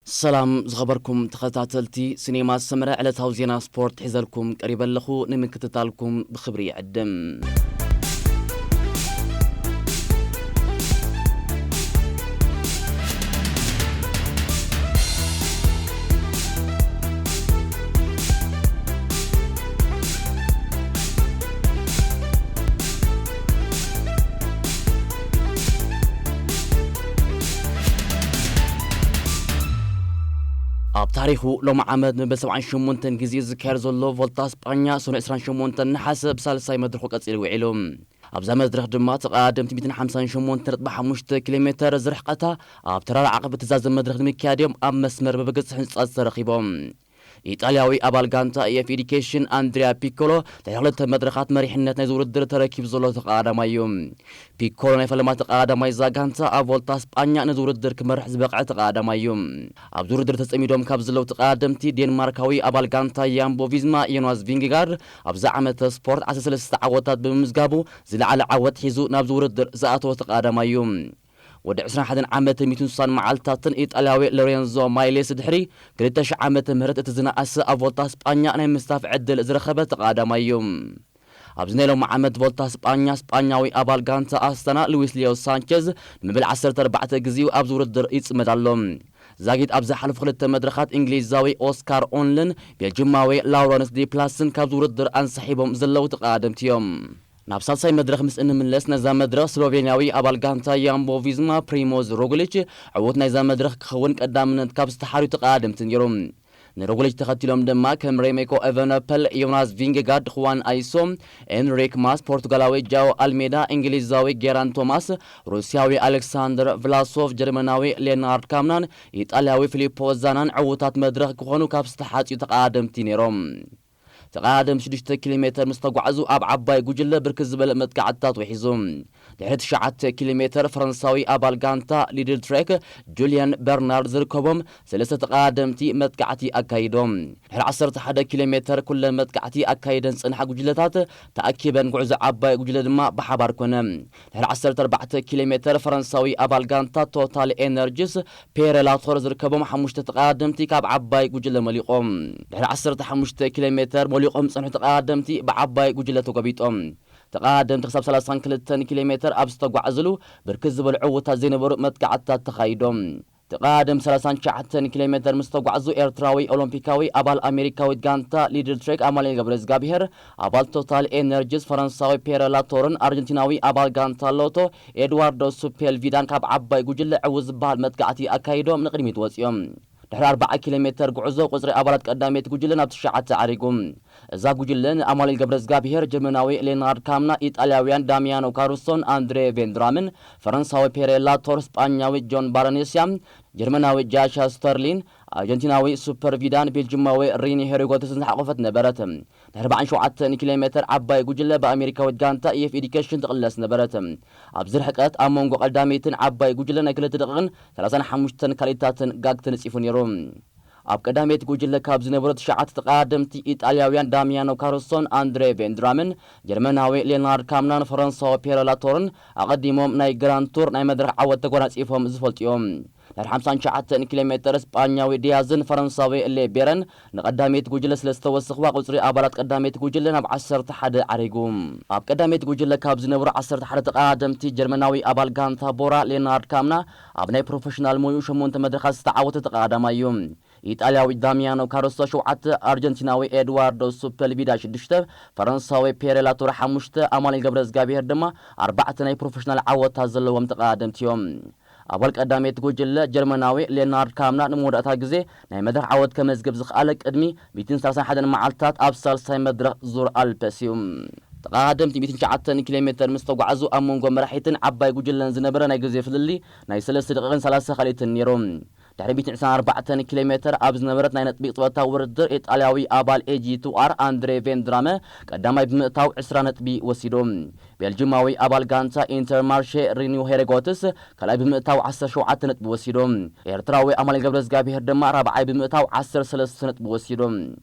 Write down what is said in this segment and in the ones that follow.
ሰላም ዝኸበርኩም ተኸታተልቲ ሲኔማ ሰመረ፣ ዕለታዊ ዜና ስፖርት ሒዘልኩም ቀሪበ ኣለኹ። ንምክትታልኩም ብኽብሪ ይዕድም። ኣብ ታሪኹ ሎሚ ዓመት ንመበል ሰብዓን ሸሞንተን ግዜ ዝካየድ ዘሎ ቮልታ ስጳኛ ሰኑይ ዕስራን ሸሞንተን ነሓሰ ብሳልሳይ መድረኹ ቀጺሉ ውዒሉ። ኣብዛ መድረኽ ድማ ተቐዳደምቲ ሚእትን ሓምሳን ሸሞንተን ነጥቢ ሓሙሽተ ኪሎ ሜተር ዝርሕቐታ ኣብ ተራራ ዓቐብ እትዛዘም መድረኽ ንምክያድ እዮም ኣብ መስመር በበገጽ ህንጻት ተረኺቦም። ኢጣልያዊ ኣባል ጋንታ ኤፍ ኤዲኬሽን ኣንድሪያ ፒኮሎ ድሕሪ ክልተ መድረኻት መሪሕነት ናይዚ ውድድር ተረኪቡ ዘሎ ተቐዳዳማይ እዩ። ፒኮሎ ናይ ፈለማ ተቐዳዳማይ እዛ ጋንታ ኣብ ቮልታ ስጳኛ ነዚ ውድድር ክመርሕ ዝበቕዐ ተቐዳዳማይ እዩ። ኣብዚ ውድድር ተጸሚዶም ካብ ዘለዉ ተቐዳደምቲ ዴንማርካዊ ኣባል ጋንታ ያምቦ ቪዝማ ዮናስ ቪንጌጋርድ ኣብዚ ዓመተ ስፖርት ዓሰርተ ሰለስተ ዓወታት ብምምዝጋቡ ዝለዓለ ዓወት ሒዙ ናብዚ ውድድር ዝኣተወ ተቐዳዳማይ እዩ። ወዲ ዕስራን ሓደን ዓመት ሚእትን ስሳን መዓልትታትን ኢጣልያዊ ሎሬንዞ ማይሌስ ድሕሪ ክልተ ሽሕ ዓመተ ምህረት እቲ ዝነኣሰ ኣብ ቮልታ ስጳኛ ናይ ምስታፍ ዕድል ዝረኸበ ተቐዳዳማይ እዩ። ኣብዚ ናይ ሎሚ ዓመት ቮልታ ስጳኛ፣ ስጳኛዊ ኣባል ጋንታ ኣስታና ሉዊስ ሊዮ ሳንቸዝ ንመበል ዓሰርተ ኣርባዕተ ግዜኡ ኣብዚ ውድድር ይጽመድ ኣሎ። ዛጊት ኣብ ዝሓለፉ ክልተ መድረኻት እንግሊዛዊ ኦስካር ኦንልን ቤልጅማዊ ላውረንስ ዲፕላስን ካብዚ ውድድር ኣንሳሒቦም ዘለዉ ተቐዳደምቲ እዮም። ናብ ሳልሳይ መድረኽ ምስ እንምለስ፣ ነዛ መድረኽ ስሎቬንያዊ ኣባል ጋንታ ያምቦ ቪዝማ ፕሪሞዝ ሮግሊች ዕዉት ናይዛ መድረኽ ክኸውን ቀዳምነት ካብ ዝተሓርዩ ተቐዳደምቲ ነይሩ። ንሮግሊች ተኸቲሎም ድማ ከም ሬሜኮ ኤቨነፐል፣ ዮናስ ቪንጌጋርድ፣ ኹዋን ኣይሶ፣ ኤንሪክ ማስ፣ ፖርቱጋላዊ ጃኦ ኣልሜዳ፣ እንግሊዛዊ ጌራን ቶማስ፣ ሩስያዊ ኣሌክሳንደር ቭላሶቭ፣ ጀርመናዊ ሌናርድ ካምናን ኢጣልያዊ ፊሊፖ ዛናን ዕዉታት መድረኽ ክኾኑ ካብ ዝተሓጽዩ ተቐዳደምቲ ነይሮም። ተቐዳደምቲ ሽዱሽተ ኪሎ ሜተር ምስ ተጓዕዙ ኣብ ዓባይ ጉጅለ ብርክት ዝበለ መጥቃዕትታት ውሒዙ። ድሕሪ ትሽዓተ ኪሎ ሜተር ፈረንሳዊ ኣባል ጋንታ ሊድል ትሬክ ጁልያን በርናርድ ዝርከቦም ሰለስተ ተቐዳደምቲ መጥቃዕቲ ኣካይዶም። ድሕሪ ዓሰርተ ሓደ ኪሎ ሜተር ኩለን መጥቃዕቲ ኣካይደን ዝጸንሓ ጉጅለታት ተኣኪበን ጉዕዞ ዓባይ ጉጅለ ድማ ብሓባር ኮነ። ድሕሪ ዓሰርተ ኣርባዕተ ኪሎ ሜተር ፈረንሳዊ ኣባል ጋንታ ቶታል ኤነርጂስ ፔረ ላቶር ዝርከቦም ሓሙሽተ ተቐዳደምቲ ካብ ዓባይ ጉጅለ መሊቖም። ድሕሪ ዓሰርተ ሓሙሽተ ኪሎ ሜተር መሊቖም ዝጸንሑ ተቐዳደምቲ ብዓባይ ጉጅለ ተጎቢጦም። ተቐዳደምቲ ክሳብ ሰላሳን ክልተን ኪሎ ሜተር ኣብ ዝተጓዕዝሉ ብርክት ዝበሉ ዕዉታት ዘይነበሩ መጥቃዕትታት ተኻይዶም። ተቐዳደምቲ ሰላሳን ትሽዓተን ኪሎ ሜተር ምስ ተጓዕዙ ኤርትራዊ ኦሎምፒካዊ ኣባል ኣሜሪካዊት ጋንታ ሊድል ትሬክ ኣማኑኤል ገብረእግዚኣብሄር፣ ኣባል ቶታል ኤነርጂስ ፈረንሳዊ ፔረ ላቶርን ኣርጀንቲናዊ ኣባል ጋንታ ሎቶ ኤድዋርዶ ሱፔልቪዳን ካብ ዓባይ ጉጅለ ዕዉት ዝበሃል መጥቃዕቲ ኣካይዶም ንቕድሚት ወጺኦም። ድሕሪ ኣርባዓ ኪሎ ሜተር ጉዕዞ ቁጽሪ ኣባላት ቀዳመይቲ ጉጅለ ናብ ትሽዓተ ዓሪጉ። እዛ ጉጅለ ንኣማኑኤል ገብረእግዚኣብሄር፣ ጀርመናዊ ሌናርድ ካምና፣ ኢጣልያውያን ዳሚያኖ ካሩሶን ኣንድሬ ቬንድራምን፣ ፈረንሳዊ ፔሬ ላቶር፣ ስጳኛዊ ጆን ባረኔስያ፣ ጀርመናዊ ጃሻ ስተርሊን፣ ኣርጀንቲናዊ ሱፐር ቪዳን፣ ቤልጅማዊ ሪኒ ሄሪጎትስን ዝሓቆፈት ነበረት። ድሕሪ ኣርባዓን ሸውዓተን ኪሎ ሜተር ዓባይ ጉጅለ ብኣሜሪካዊት ጋንታ ኢኤፍ ኤዲኬሽን ትቕለስ ነበረት። ኣብዚ ርሕቀት ኣብ መንጎ ቀዳመይትን ዓባይ ጉጅለ ናይ ክልተ ደቂቕን ሰላሳን ሓሙሽተን ካልኢታትን ጋግ ተነጺፉ ነይሩ። ኣብ ቀዳመይቲ ጉጅለ ካብ ዝነበሩ ትሽዓተ ተቐዳደምቲ፣ ኢጣልያውያን ዳሚያኖ ካሩሶን ኣንድሬ ቬንድራምን ጀርመናዊ ሌናርድ ካምናን ፈረንሳዊ ፔረ ላቶርን ኣቐዲሞም ናይ ግራንድ ቱር ናይ መድረኽ ዓወት ተጎናጺፎም ዝፈልጡ እዮም። ድሕሪ ሓምሳን ትሽዓተን ኪሎ ሜተር ስጳኛዊ ዲያዝን ፈረንሳዊ ሌቤረን ንቐዳመይቲ ጉጅለ ስለ ዝተወሰኽዋ፣ ቁጽሪ ኣባላት ቀዳመይቲ ጉጅለ ናብ ዓሰርተ ሓደ ዓሪጉ። ኣብ ቀዳመይቲ ጉጅለ ካብ ዝነበሩ ዓሰርተ ሓደ ተቐዳደምቲ፣ ጀርመናዊ ኣባል ጋንታ ቦራ ሌናርድ ካምና ኣብ ናይ ፕሮፌሽናል ሞይኡ ሸሞንተ መድረኻት ዝተዓወተ ተቐዳዳማይ እዩ። ኢጣልያዊ ዳሚያኖ ካሩሶ ሸውዓተ፣ ኣርጀንቲናዊ ኤድዋርዶ ሱፐልቪዳ ሽዱሽተ፣ ፈረንሳዊ ፔሬ ላቶር ሓሙሽተ፣ ኣማኑኤል ገብረእግዚኣብሄር ድማ ኣርባዕተ ናይ ፕሮፌሽናል ዓወታት ዘለዎም ተቐዳደምቲ እዮም። ኣባል ቀዳመይቲ ጉጅለ ጀርመናዊ ሌናርድ ካምና ንመወዳእታ ግዜ ናይ መድረኽ ዓወት ከመዝግብ ዝኸኣለ ቅድሚ ሚእትን ሰላሳን ሓደን መዓልታት ኣብ ሳልሳይ መድረኽ ዙር ኣልፐስ እዩ። ተቐዳደምቲ ሚእትን ትሽዓተን ኪሎ ሜተር ምስ ተጓዕዙ ኣብ መንጎ መራሒትን ዓባይ ጉጅለን ዝነበረ ናይ ግዜ ፍልልይ ናይ ሰለስተ ደቂቕን ሰላሳ ካልኢትን ነይሩ። ድሕሪ ሚእትን ዕስራን ኣርባዕተን ኪሎ ሜተር ኣብ ዝነበረት ናይ ነጥቢ ጸወታ ውድድር፣ ኢጣልያዊ ኣባል ኤጂ ቱ ኣር ኣንድሬ ቬንድራመ ቀዳማይ ብምእታው ዕስራ ነጥቢ ወሲዱ። ቤልጅማዊ ኣባል ጋንታ ኢንተርማርሼ ሪኒው ሄሬጎትስ ካልኣይ ብምእታው ዓሰርተ ሸውዓተ ነጥቢ ወሲዱ። ኤርትራዊ ኣማኑኤል ገብረእግዚኣብሄር ድማ ራብዓይ ብምእታው ዓሰርተ ሰለስተ ነጥቢ ወሲዱ።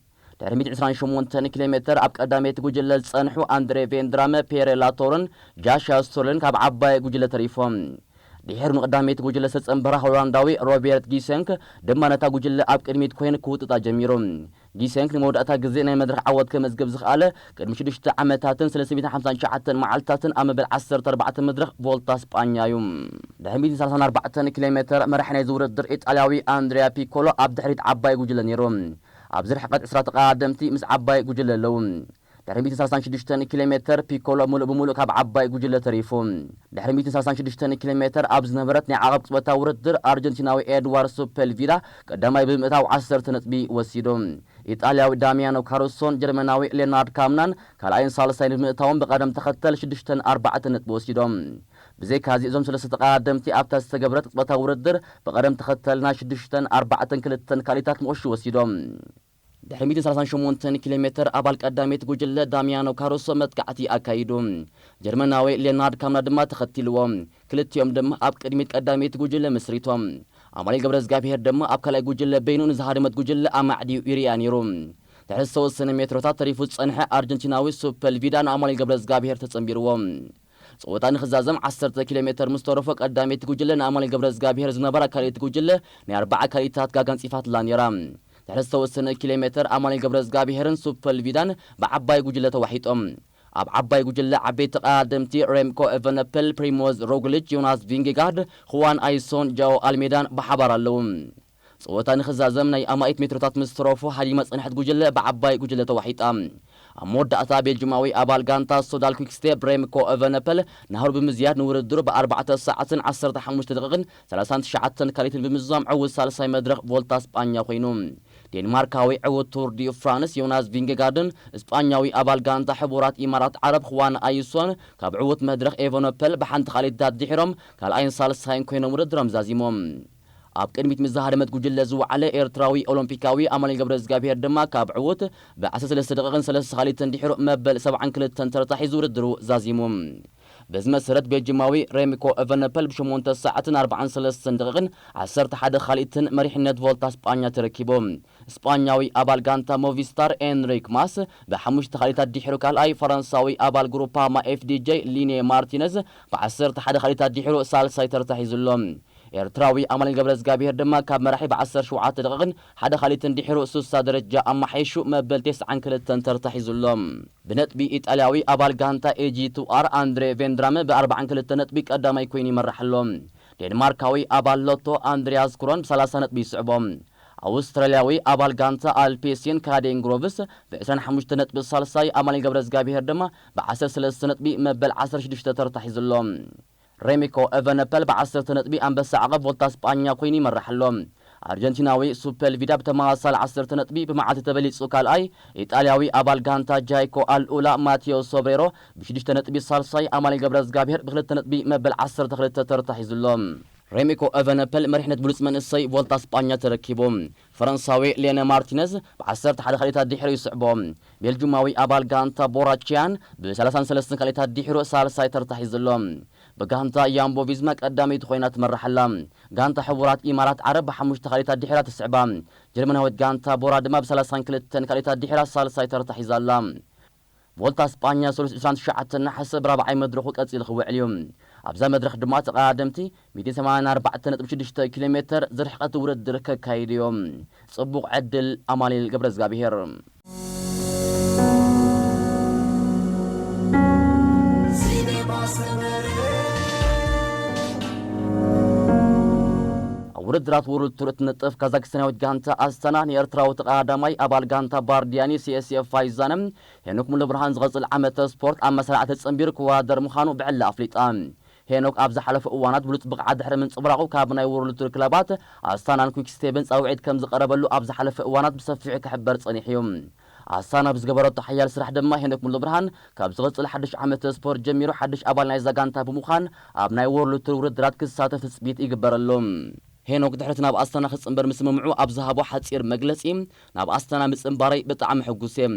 ድሕሪ ሚእትን ዕስራን ሸሞንተን ኪሎ ሜተር ኣብ ቀዳመይቲ ጉጅለ ዝጸንሑ ኣንድሬ ቬንድራመ፣ ፔሬ ላቶርን ጃሻ ስቶርልን ካብ ዓባይ ጉጅለ ተሪፎም። ድሕሪ ንቐዳመይቲ ጉጅለ ዝተጸንበረ ሆላንዳዊ ሮቤርት ጊሰንክ ድማ ነታ ጉጅለ ኣብ ቅድሚት ኮይኑ ክውጥጣ ጀሚሩ። ጊሰንክ ንመወዳእታ ግዜ ናይ መድረኽ ዓወት ከመዝግብ ዝኸኣለ ቅድሚ ሽዱሽተ ዓመታትን ሰለስተ ሚእትን ሓምሳን ትሽዓተን መዓልትታትን ኣብ መበል ዓሰርተ ኣርባዕተ መድረኽ ቮልታ ስጳኛ እዩ። ድሕሪ ሚእትን ሰላሳን ኣርባዕተን ኪሎ ሜተር መራሒ ናይዚ ውድድር ኢጣልያዊ ኣንድሪያ ፒኮሎ ኣብ ድሕሪት ዓባይ ጉጅለ ነይሩ። ኣብዚ ርሕቀት ዕስራ ተቐዳደምቲ ምስ ዓባይ ጉጅለ ኣለዉ። ድሕሪ ሚእትን ሰላሳን ሽዱሽተን ኪሎ ሜተር ፒኮሎ ምሉእ ብምሉእ ካብ ዓባይ ጉጅለ ተሪፉ። ድሕሪ ሚእትን ሰላሳን ሽዱሽተን ኪሎ ሜተር ኣብ ዝነበረት ናይ ዓቐብ ቅጽበታዊ ውድድር ኣርጀንቲናዊ ኤድዋርድ ሱፐልቪዳ ቀዳማይ ብምእታው ዓሰርተ ነጥቢ ወሲዱ። ኢጣልያዊ ዳሚያኖ ካሩሶን ጀርመናዊ ሌናርድ ካምናን ካልኣይን ሳልሳይን ብምእታዎም ብቐደም ተኸተል ሽዱሽተን ኣርባዕተን ነጥቢ ወሲዶም። ብዘይካዚ እዞም ሰለስተ ተቐዳደምቲ ኣብታ ዝተገብረት ቅጽበታዊ ውድድር ብቐደም ተኸተል ናይ ሽዱሽተን ኣርባዕተን ክልተን ካልኢታት መቑሹ ወሲዶም። ድሕሪ ሚእትን ሰላሳን ሸሞንተን ኪሎ ሜተር ኣባል ቀዳመይቲ ጉጅለ ዳሚያኖ ካሩሶ መጥቃዕቲ ኣካይዱ። ጀርመናዊ ሌናርድ ካምና ድማ ተኸቲልዎ። ክልቲኦም ድማ ኣብ ቅድሚት ቀዳመይቲ ጉጅለ መስሪቶም። ኣማኑኤል ገብረዝጋብሄር ድማ ኣብ ካልኣይ ጉጅለ በይኑ ንዝሃደመት ጉጅለ ኣማዕድዩ ይርኣ ነይሩ። ድሕሪ ዝተወሰነ ሜትሮታት ተሪፉ ዝጸንሐ ኣርጀንቲናዊ ሱፐልቪዳ ንኣማኑኤል ገብረዝጋብሄር ተጸንቢርዎ። ጸወታ ንኽዛዘም ዓሰርተ ኪሎ ሜተር ምስ ተረፎ ቀዳመይቲ ጉጅለ ንኣማኑኤል ገብረዝጋብሄር ዝነበራ ካልኣይቲ ጉጅለ ናይ ኣርባዓ ካልኢታት ጋጋ ኣንጺፋትላ ነይራ። ድሕሪ ዝተወሰነ ኪሎ ሜተር ኣማኑኤል ገብረዝጋብሄርን ሱፐልቪዳን ብዓባይ ጉጅለ ተዋሒጦም። ኣብ ዓባይ ጉጅለ ዓበይቲ ተቐዳደምቲ ሬምኮ ኤቨነፐል፣ ፕሪሞዝ ሮግሊች፣ ዮናስ ቪንጌጋርድ፣ ኹዋን ኣይሶን፣ ጃኦ ኣልሜዳን ብሓባር ኣለዉ። ጸወታ ንኽዛዘም ናይ ኣማኢት ሜትሮታት ምስ ተረፎ ሃዲማ ጸንሐት ጉጅለ ብዓባይ ጉጅለ ተዋሒጣ። ኣብ መወዳእታ ቤልጅማዊ ኣባል ጋንታ ሶዳል ኩክስቴፕ ሬምኮ ኤቨነፐል ናህሩ ብምዝያድ ንውድድሩ ብኣርባዕተ ሰዓትን ዓሰርተ ሓሙሽተ ደቂቕን ሰላሳን ትሽዓተን ካልኢትን ብምዝዛም ዕዉት ሳልሳይ መድረኽ ቮልታ ስጳኛ ኮይኑ። ዴንማርካዊ ዕዉት ቱር ዲ ፍራንስ ዮናስ ቪንጌጋርድን ስጳኛዊ ኣባል ጋንታ ሕቡራት ኢማራት ዓረብ ኹዋን ኣይሶን ካብ ዕዉት መድረኽ ኤቨኖፐል ብሓንቲ ካልኢት ኣድሒሮም ካልኣይን ሳልሳይን ኮይኖም ውድድሮም ዛዚሞም። ኣብ ቅድሚት ምስ ዝሃደመት ጉጅለ ዝወዓለ ኤርትራዊ ኦሎምፒካዊ ኣማኑኤል ገብረዝጋብሄር ድማ ካብ ዕዉት ብዓሰርተ ሰለስተ ደቂቕን ሰለስተ ካልኢትን ድሒሩ መበል ሰብዓን ክልተን ተርታ ሒዙ ውድድሩ ዛዚሙ። በዚ መሰረት ቤልጅማዊ ሬምኮ ኤቨነፐል ብሸሞንተ ሰዓትን ኣርባዓን ሰለስተን ደቂቕን ዓሰርተ ሓደ ካልኢትን መሪሕነት ቮልታ ስጳኛ ተረኪቡ። ስጳኛዊ ኣባል ጋንታ ሞቪስታር ኤንሪክ ማስ ብሓሙሽተ ካልኢታት ድሒሩ ካልኣይ፣ ፈረንሳዊ ኣባል ግሩፓማ ኤፍዲጄ ሊኔ ማርቲነዝ ብዓሰርተ ሓደ ካልኢታት ድሒሩ ሳልሳይ ተርታ ሒዙ ኣሎ። ኤርትራዊ ኣማኑኤል ገብረዝጋብሄር ድማ ካብ መራሒ ብዓሰርተ ሸውዓተ ደቂቕን ሓደ ካልኢትን ድሒሩ ስሳ ደረጃ ኣማሓይሹ መበል ተስዓን ክልተን ተርታ ሒዙ ኣሎ። ብነጥቢ ኢጣልያዊ ኣባል ጋንታ ኤጂ ቱ ኣር ኣንድሬ ቬንድራመ ብኣርባዓን ክልተ ነጥቢ ቀዳማይ ኮይኑ ይመርሕ ኣሎ። ዴንማርካዊ ኣባል ሎቶ ኣንድሪያስ ኩሮን ብሰላሳ ነጥቢ ይስዕቦ። ኣውስትራልያዊ ኣባል ጋንታ ኣልፔሲን ካዴን ግሮቭስ ብዕስራን ሓሙሽተ ነጥቢ ሳልሳይ፣ ኣማኑኤል ገብረዝጋብሄር ድማ ብዓሰርተ ሰለስተ ነጥቢ መበል ዓሰርተ ሽዱሽተ ተርታ ሒዙ ኣሎ። ሬሚኮ ኤቨነፐል ብዓሰርተ ነጥቢ ኣንበሳ ዓቐብ ቮልታ ስጳኛ ኮይኑ ይመርሕ ኣሎ። ኣርጀንቲናዊ ሱፐልቪዳ ብተመሳሳሊ ዓሰርተ ነጥቢ ብመዓልቲ ተበሊጹ ካልኣይ፣ ኢጣልያዊ ኣባል ጋንታ ጃይኮ ኣልኡላ ማቴዎ ሶብሬሮ ብሽዱሽተ ነጥቢ ሳልሳይ፣ ኣማኑኤል ገብረዝጋብሄር ብክልተ ነጥቢ መበል ዓሰርተ ክልተ ተርታ ሒዙ ኣሎ። ሬሚኮ ኤቨነፐል መሪሕነት ብሉጽ መንእሰይ ቮልታ ስጳኛ ተረኪቡ። ፈረንሳዊ ሌነ ማርቲነዝ ብዓሰርተ ሓደ ካልኢታት ድሒሩ ይስዕቦ። ቤልጁማዊ ኣባል ጋንታ ቦራቺያን ብሰላሳን ሰለስተን ካልኢታት ድሒሩ ሳልሳይ ተርታ ሒዙ ኣሎ። ብጋንታ ያምቦ ቪዝማ ቀዳመይቲ ኮይና ትመርሕ ኣላ። ጋንታ ሕቡራት ኢማራት ዓረብ ብሓሙሽተ ካልኢታት ድሒራ ትስዕባ። ጀርመናዊት ጋንታ ቦራ ድማ ብሰላሳን ክልተን ካልኢታት ድሒራ ሳልሳይ ተርታ ሒዛ ኣላ። ቮልታ ስጳኛ ሰሉስ ዕስራን ትሽዓተን ነሓሰ ብራብዓይ መድረኹ ቀጺሉ ክውዕል እዩ። ኣብዛ መድረኽ ድማ ተቐዳደምቲ ሚእትን ሰማንያን ኣርባዕተን ነጥቢ ሽዱሽተ ኪሎ ሜተር ዝርሕቀት ውድድር ከካይዱ እዮም። ጽቡቕ ዕድል ኣማኑኤል ገብረዝጋብሄር። ኣብ ውድድራት ወርልድ ቱር እትነጥፍ ካዛክስታናዊት ጋንታ ኣስታና ንኤርትራዊ ተቐዳዳማይ ኣባል ጋንታ ባርዲያኒ ሲኤስኤፍ ፋይዛነ ሄኖክ ሙሉብርሃን ዝቐጽል ዓመተ ስፖርት ኣብ መሰላዕቲ ተጸንቢሩ ክወዳደር ምዃኑ ብዕላ ኣፍሊጣ። ሄኖክ ኣብ ዝሓለፈ እዋናት ብሉጽ ብቕዓት ድሕሪ ምንጽብራቑ ካብ ናይ ወርልድ ቱር ክለባት ኣስታናን ኩክስቴብን ጻውዒት ከም ዝቐረበሉ ኣብ ዝሓለፈ እዋናት ብሰፊሑ ክሕበር ጸኒሑ እዩ። ኣስታና ብዝገበረቶ ሓያል ስራሕ ድማ ሄኖክ ሙሉብርሃን ካብ ዝቕጽል ሓድሽ ዓመተ ስፖርት ጀሚሩ ሓድሽ ኣባል ናይዛ ጋንታ ብምዃን ኣብ ናይ ወርልድ ቱር ውድድራት ክሳተፍ ትጽቢት ይግበረሉ። ሄኖክ ድሕሪ እቲ ናብ ኣስታና ክጽንበር ምስምምዑ ኣብ ዝሃቦ ሓጺር መግለጺ፣ ናብ ኣስታና ምጽንባረይ ብጣዕሚ ሕጉስ እየ።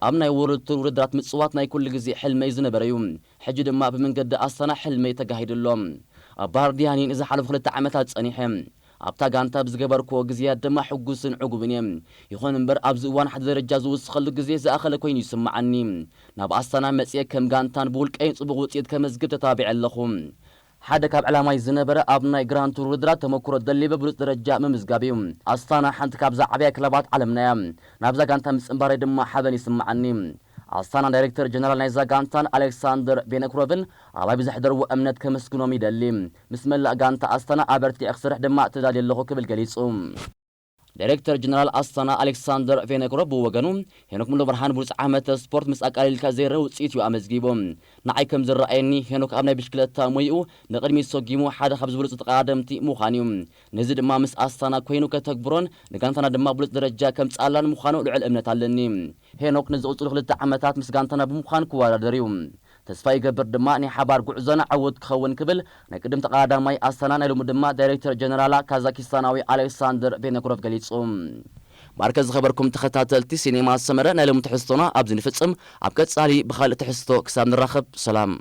ኣብ ናይ ወርልድ ቱር ውድድራት ምጽዋት ናይ ኩሉ ግዜ ሕልመይ ዝነበረ እዩ። ሕጂ ድማ ብመንገዲ ኣስታና ሕልመይ ተጋሂዱ ኣሎ። ኣብ ባርዲያኒ ንዝሓለፉ ክልተ ዓመታት ጸኒሐ። ኣብታ ጋንታ ብዝገበርክዎ ግዜያት ድማ ሕጉስን ዕጉብን እየ። ይኹን እምበር ኣብዚ እዋን ሓደ ደረጃ ዝውስኸሉ ግዜ ዝኣኸለ ኮይኑ ይስምዓኒ። ናብ ኣስታና መጽየ ከም ጋንታን ብውልቀይን ጽቡቕ ውጽኢት ከመዝግብ ተታቢዐ ኣለኹ። ሓደ ካብ ዕላማይ ዝነበረ ኣብ ናይ ግራንድ ቱር ውድድራት ተመኩሮ ደሊበ ብሉጽ ደረጃ ምምዝጋብ እዩ። ኣስታና ሓንቲ ካብዛ ዓብያ ክለባት ዓለምና እያ። ናብዛ ጋንታ ምጽንባረይ ድማ ሓበን ይስምዓኒ። ኣስታና ዳይሬክተር ጀነራል ናይዛ ጋንታን ኣሌክሳንደር ቬነክሮቭን ኣባይ ብዘሕደርዎ እምነት ከመስግኖም ይደሊ። ምስ መላእ ጋንታ ኣስታና ኣበርቲዐ ክሰርሕ ድማ ተዳልየ ኣለኹ ክብል ገሊጹ። ዳይሬክተር ጀነራል ኣስታና ኣሌክሳንደር ቬነክሮቭ ብወገኑ፣ ሄኖክ ሙሉብርሃን ብሉጽ ዓመተ ስፖርት ምስ ኣቃሊልካ ዘይረ ውጽኢት እዩ ኣመዝጊቡ። ንዓይ ከም ዝረኣየኒ ሄኖክ ኣብ ናይ ብሽክለታ ሞይኡ ንቕድሚት ሰጊሙ ሓደ ካብ ዝበለጹ ተቐዳደምቲ ምዃን እዩ። ነዚ ድማ ምስ ኣስታና ኮይኑ ከተግብሮን ንጋንታና ድማ ብሉጽ ደረጃ ከምጽኣላን ምዃኑ ልዑል እምነት ኣለኒ። ሄኖክ ንዝቕጽሉ ክልተ ዓመታት ምስ ጋንታና ብምዃን ክወዳደር እዩ። ተስፋ ይገብር ድማ ናይ ሓባር ጉዕዞና ዕዉት ክኸውን ክብል ናይ ቅድም ተቐዳዳማይ ኣስታና ናይ ሎሚ ድማ ዳይሬክተር ጀነራላ ካዛኪስታናዊ ኣሌክሳንደር ቬነክሮቭ ገሊጹ። ማርከ ዝኸበርኩም ተኸታተልቲ ሲኔማ ሰመረ ናይ ሎሚ ትሕዝቶና ኣብዚ ንፍጽም። ኣብ ቀጻሊ ብኻልእ ትሕዝቶ ክሳብ ንራኸብ ሰላም።